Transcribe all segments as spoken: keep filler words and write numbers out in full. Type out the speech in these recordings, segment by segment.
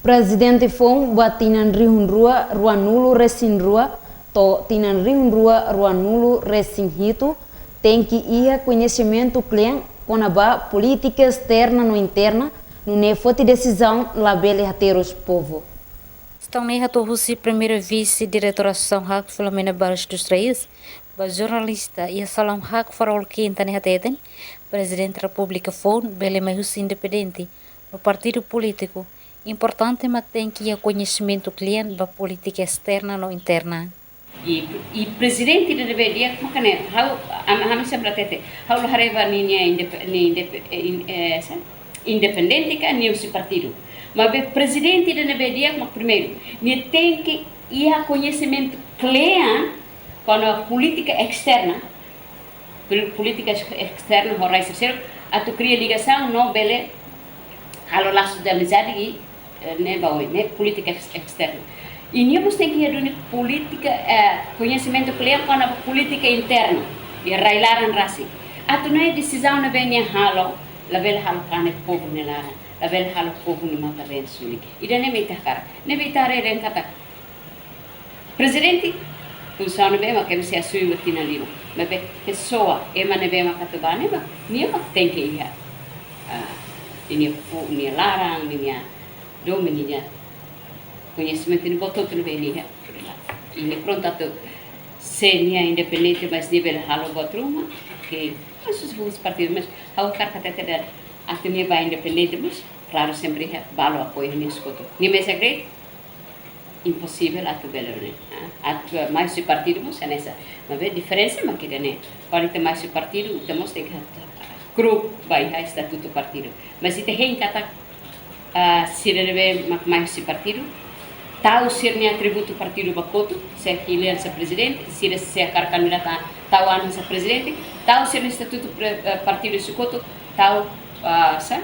Prezidente foun ba tinan rihun rua ruanulu resin rua to'o tinan rihun rua ruanulu resin hitu tenke iha koñesimentu kle'an kona-ba polítika esterna no interna, nune'e foti desizaun labele haterus povu. Sestaun ne'e hato'o husi Primeira Vise-Diretora Asosiasaun HAK, Filomena Barros dos Reis, ba jornalista iha salaun HAK Farol Kinta ne'e hateten, Prezidente Repúblika foun bele mai husi independente no partidu polítiku, importante mak tenke iha koñesimentu kle'an ba polítika esterna no interna. I, i prezidente ida ne'ebé di'ak maka ne'e, ha'u, am-, ami sempre hatete, ha'u la haree ba ninia indep-, nia indep-, eh, in-, eh, sa? Independente ka nia husi partidu. Maibé prezidente ida ne'ebé di'ak mak primeiru, nia tenke iha koñesimentu kle'an kona-ba polítika esterna, pol-, polítika es-, esterna ho rai terseiruk, atu kria ligasaun no bele halo lasu de amizade i, eh, ne'e ba oin, ne'e polítika es-, esterna. I nia mós tenke iha duni polítika, eh, koñesimentu kle'an kona-ba polítika interna, iha rai-laran rasik. Atu nune'e desizaun ne'ebé nia halo, labele halo kanek povu nia laran, labele halo povu nia matan-been suli. Ida-ne'e mak ita hakarak. Ne'ebé ita haree dehan katak prezidente, funsaun ne'ebé mak ema sei asume ba tinan lima. Maibé pesoa, ema ne'ebé mak atu ba ne'e mak, nia mak tenke iha, ah, ninia fu-, nia laran, ninia domin, ninia koñesimentu, nia buat hotu ne'ebé nia iha. I nia prontu atu, se nia independente, mas nia bele halo buat ruma, ke, mas husi partidu, mas ha'u hakarak hatete dehan, atu nia ba independente, mas klaru, sempre iha balu apoiu nia husi kotuk. Nia mesak de'it, imposivel atu bele ne'e. Ah, atu mai husi partidu mós hanesan. Maibé diferensa mak ida-ne'e. Kuandu ita mai husi partidu, ita mós tenke ha-, kru ba iha estatutu partidu. Mas ita hein katak, ah, sira ne'ebé mak mai husi partidu, tau sira-nia atributu partidu ba kotuk, se filiál hanesan prezidente, sira se hakarak kandidata tau an hanesan prezidente, tau sira-nia estatutu pre-, eh, partidu husi kotuk, tau, ah, sa,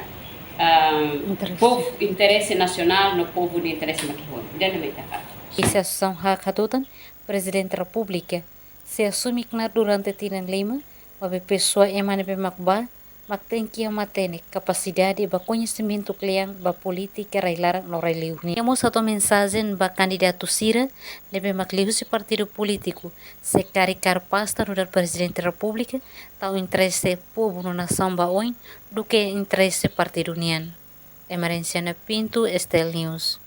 ah, Interese. Povu, interese nasionál no povu nia interese mak ho. Ida-ne'e mak ita hakarak. Husi Asosiasaun HAK hatutan, Prezidente Repúblika sei asume knaar durante tinan lima, maibé pesoa ema ne'ebé mak ba, mak tenke iha matenek, kapasidade ba koñesimentu kle'an ba polítika rai-laran no rai-liur nian. Nia mós hato'o mensajen ba kandidatu sira ne'ebé mak liuhusi partidu polítiku, se karik kaer pasta nu'udar Prezidente Repúblika, tau interese povu no nasaun ba oin, duké interese partidu nian. Emerenciana Pinto, STL News.